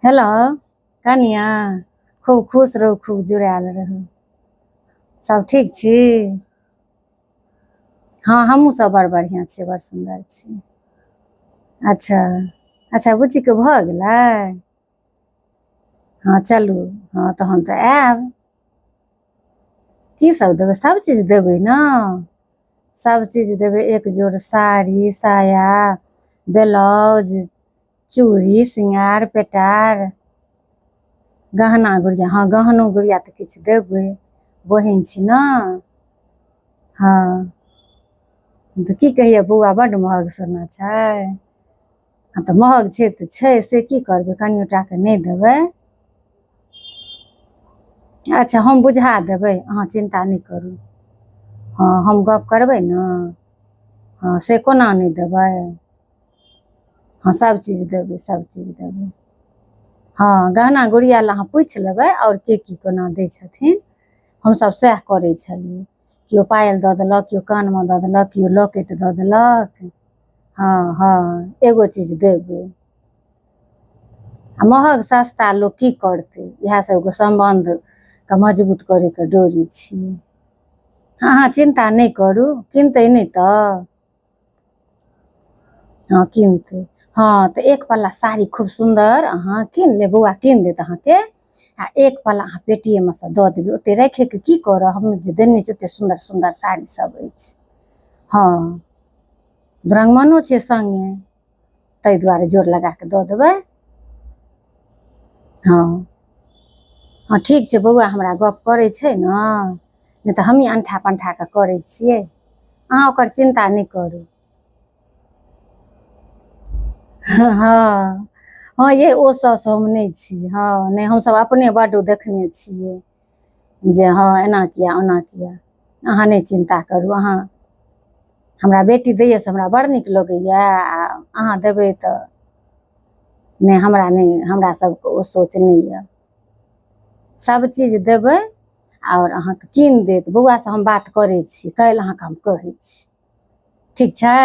Hello कनिआ खूब खुश रहू खूब जुड़ायल रहू सब ठीक छी हँ हमहूँ सब बड़ बढ़िआँ छियै बड़ सुन्दर छी अच्छा अच्छा बुच्चीके भऽ गेलै हँ चलू हँ तहन तऽ आयब की सब देबै सभचीज देबै ने सभचीज देबै एक जोड़ साड़ी साया ब्लाउज चूड़ी सिंगार पेटार गहना गुड़िया हँ गहनो गुड़िया तऽ किछु देबै बहिन छी ने हँ तऽ की कहियै बौआ बड्ड महग सोना छै हँ तऽ महग छै तऽ छै से की करबै कनिओ टाके नहि देबै अच्छा हम बुझा देबै अहाँ चिन्ता नहि करू हँ हम गप्प करबै ने हँ से कोना नहि देबै हँ सभचीज देबै सभचीज देबै हँ गहना गुड़िया लए अहाँ पूछि लेबै आओर के की कोना दै छथिन हमसभ सएह करै छलियै केओ पायल दऽ देलक केओ कानमे दऽ देलक केओ लॉकेट दऽ देलक हँ हँ एगो चीज देबै आ महग सस्ता लोक की करतै इएह सबके सम्बन्धके मजबूत करैके डोरी छियै अहाँ चिन्ता नहि करू किनतै नहि तऽ हँ किनतै हँ तऽ एक पल्ला साड़ी खूब सुन्दर अहाँ कीन लेब बौआ कीन देत अहाँके आ एक पल्ला अहाँ पेटीएमे सँ दऽ देबै ओते राखिके की करब हम जे देने छी ओते सुन्दर सुन्दर साड़ी सब अछि हँ दुरागमनो छै सङ्गे ताहि दुआरे जोर लगा कऽ दऽ देबै हँ हँ ठीक छै बौआ हमरा गप करै छै ने नहि तऽ हमहीँ अनठा पनठा कऽ करै छियै अहाँ ओकर चिन्ता नहि करू हँ हँ ये ओ साउस हम नहि छी हँ नहि हमसभ अपने बड्ड देखने छियै जे हँ एना किया ओना किया अहाँ नहि चिन्ता करू अहाँ हमरा बेटी दैए से हमरा बड़ नीक लगैए आ अहाँ देबै तऽ नहि हमरा नहि हमरा सबके ओ सोच नहि यऽ सब चीज देबै आओर अहाँके कीन देत बौआसँ हम बात करै छी काल्हि अहाँके हम कहै छी ठीक छै।